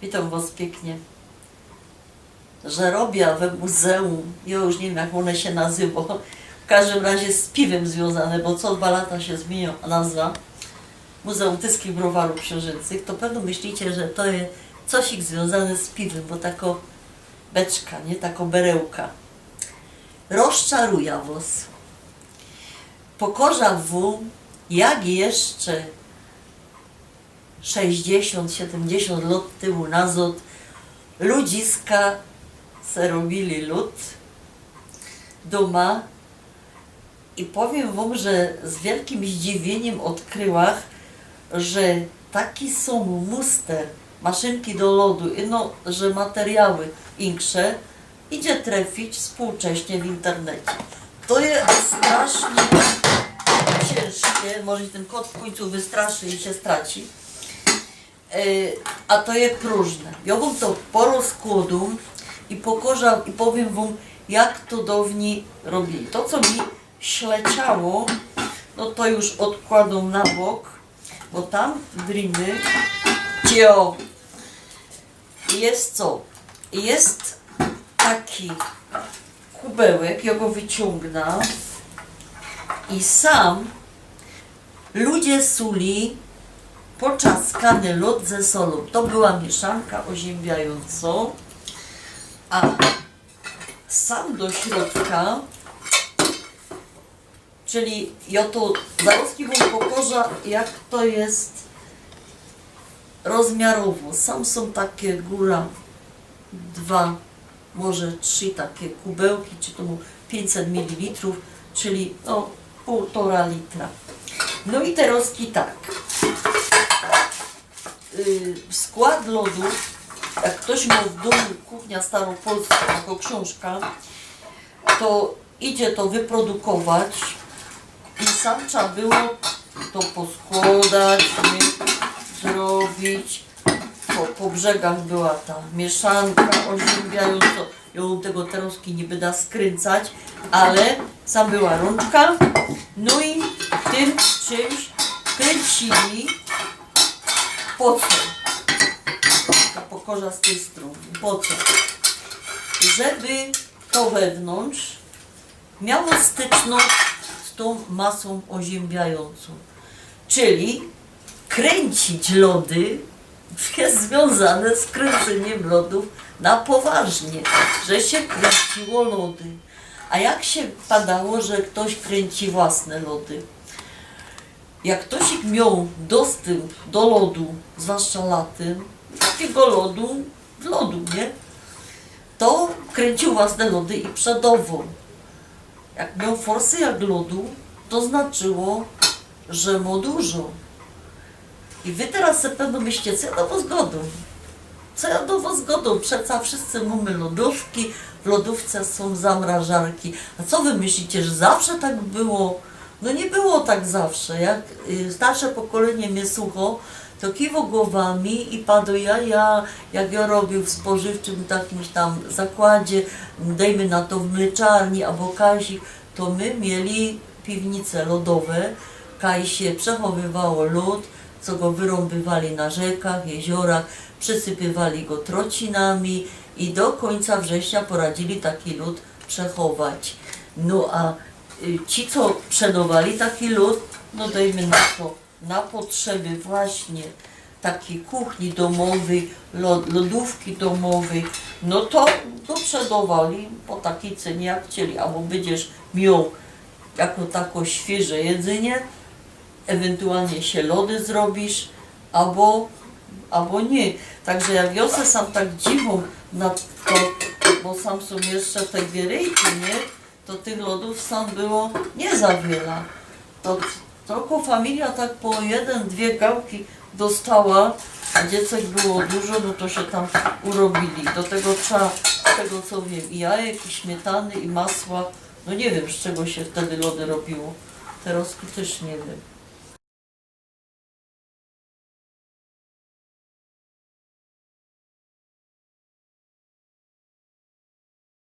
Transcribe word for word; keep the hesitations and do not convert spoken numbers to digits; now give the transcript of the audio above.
Witōm wŏs piyknie. Że robia we muzeum, jŏ już niy wiym, jak ône sie nazywo, w kożdym razie z piwym zwiōnzane, bo co dwa lata sie zmiynio nazwa. Muzeum Tyskich Browarōw Ksiōnżynczych, to pewno myślicie, że to je cosik zwiōnzane z piwym, bo takŏ beczka, niy? Takŏ berełka. Rozczaruja wŏs. Pokŏżã wōm, jak jeszcze sześćdziesiōnt, siedymdziesiōnt lŏt tymu nazŏd ludziska se robiyli lōd dōma. I powiym wōm, że z wielkim zdziwiyniym ôdkryła, że taki sōm muster, maszynki do lŏdu, ino, że materiały inksze idzie trefić współcześnie w internecie. To je strasznie ciynżkie, może sie tyn kŏt w kōńcu wystraszy i sie straci. E, a to je prōżne. Jŏ wōm to porozkłŏdōm i pokŏżã, i powiym wōm, jak to dŏwnij robiyli. To, co mi śleciało, no to już ôdkłŏdōm na bok, bo tam w rynie, cio, je co? Je taki kubełek, jŏ go wyciōngnã i sam ludzie suli poczaskany lōd ze solōm. To była mieszanka ôziymbiajōncŏ, a sam do środka, czyli jŏ to zarŏzki wōm pokŏżã, jak to je rozmiarowŏ. Sam sōm take gōra dwa, może trzi take kubełki, czy to było piyńćset mililitrōw, czyli, no, pōłtora litra. No i terŏzki tak. Y, w skład lodōw, jak ftoś mioł w dōmu Kuchnia Staropolska, takŏ ksiōnżka, to idzie to wyprodukować i sam trzeba było to poskłŏdać, niy? Zrobić. Po, po brzegach była ta mieszanka ôziymbiajōncŏ. Jŏ tego terŏzki niy byda skryncyć, ale sam była rōnczka. No i tym czymś kryncyli. Po co? To pokŏżã z tyj strōny. Po co? Żeby to wewnōntrz miało styczność z tōm masōm ôziymbiajōncōm. Czyli kryncyć lody je zwiōnzane z kryncyniym lodōw na poważnie, że sie kryncyło lody. A jak sie padało, że ftoś krynci własne lody? Jak ftoś mioł dostōmp do lodu, zwłaszcza latym, takigo lodu, z lodu, niy? To kryncył własne lody i przedŏwoł. Jak mioł forsy jak lodu, to znaczyło, że mŏ dużo. I wy terŏz se pewno myślicie, co jŏ do wŏs gŏdōm. Co jŏ do wŏs gŏdōm? Przeca wszyscy mōmy lodōwki, w lodōwce sōm zamrażarki. A co wy myślicie, że zawsze tak było? No niy było tak zawsze. Jak, y, starsze pokolynie mie sucho, to kiwo głowami i padŏ ja, ja, jak jŏ robiōł w spożywczym takimś tam zakładzie, dejmy na to w mleczarni abo kajsik, to my mieli piwnice lodowe, kaj sie przechowywało lōd, co go wyrōmbywali na rzykach, jeziorach, przesypywali go trocinami i do kōńca września poradzili taki lōd przechować. No a, y, ci, co przedŏwali taki lōd, no dejmy na to, na potrzeby właśnie takij kuchni dōmowyj, lo-, lodōwki dōmowyj, no to, to przedŏwali po takij cynie, jak chcieli, abo bydziesz mioł jako tako świyże jedzynie, ewentualnie sie lody zrobisz, abo, abo niy. Tak że jak jŏ se sam tak dziwōm na to, bo sam sōm jeszcze te gieryjki, niy? To tych lodōw sam było niy za wiela. To, to tylko familija tak po jedyn, dwie gałki dostała, a dziecek było dużo, no to sie tam urobiyli. Do tego trzeba, z tego co wiym, i jajek, i śmietany, i masła. No niy wiym, z czego sie wtedy lody robiło. Terŏzki tyż niy wiym.